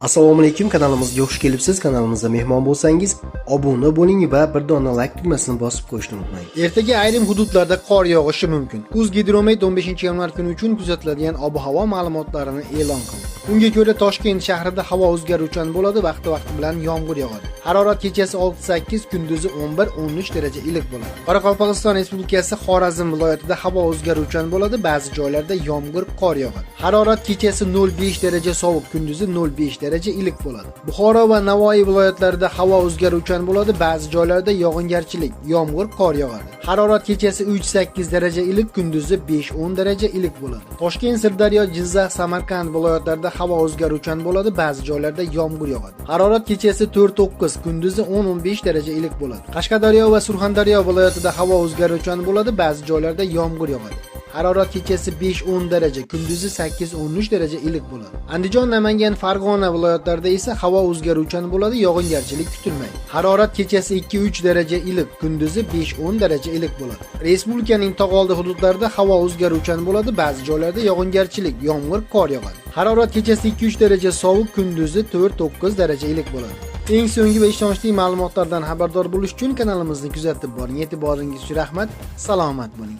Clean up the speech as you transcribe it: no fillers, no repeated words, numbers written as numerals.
Assalomu alaykum, kanalimizga xush kelibsiz. Kanalimizda mehmon bo'lsangiz, obuna bo'ling va bir dona like tugmasini bosib qo'yishni unutmang. Ertaga ayrim hududlarda qor yog'ishi mumkin. O'zgidromet 15-yanvar kuni uchun kuzatiladigan ob-havo ma'lumotlarini e'lon qildi. Unga ko'ra, Toshkent shahrida havo o'zgaruvchan bo'ladi, vaqti-vaqti bilan yomg'ir yog'adi. Harorat kechasi 6-8, kunduzi 11-13 daraja iliq bo'ladi. Qoraqalpog'iston Respublikasi Xorazm viloyatida havo o'zgaruvchan bo'ladi, ba'zi joylarda yomg'ir, qor yog'adi. Harorat kechasi 0,5 daraja sovuq, kunduzi 0,5 daraja iliq bo'ladi. Buxoro va Navoiy viloyatlarida havo o'zgaruvchan bo'ladi, ba'zi joylarda yog'ingarchilik, yomg'ir, qor yog'adi. Harorat kechasi 3-8 daraja iliq, kunduzi 5-10 daraja iliq bo'ladi. Toshkent, Sirdaryo, Jizzax, Samarqand viloyatlarida havo o'zgaruvchan bo'ladi, ba'zi joylarda yomg'ir yog'adi. Harorat kechasi 4-9, kunduzi 10-15 daraja iliq bo'ladi. Qashqadaryo va Surxondaryo viloyatida havo o'zgaruvchan bo'ladi, ba'zi joylarda yomg'ir yog'adi. Harorat kechasi 5-10 daraja, kunduzi 8-13 daraja iliq bo'ladi. Andijon, Namangan, Farg'ona viloyatlarida esa havo o'zgaruvchan bo'ladi, yog'ingarchilik kutilmaydi. Harorat kechasi 2-3 daraja iliq, kunduzi 5-10 daraja iliq bo'ladi. Respublikaning tog' oldi hududlarida havo o'zgaruvchan bo'ladi, ba'zi joylarda yog'ingarchilik, yomg'ir, qor yog'adi. Harorat kechasi 2-3 daraja sovuq, kunduzi 4-9 daraja iliq bo'ladi. Eng so'nggi va ishonchli ma'lumotlardan xabardor bo'lish uchun kanalimizni kuzatib boring. E'tiboringiz uchun rahmat. Salomat bo'ling.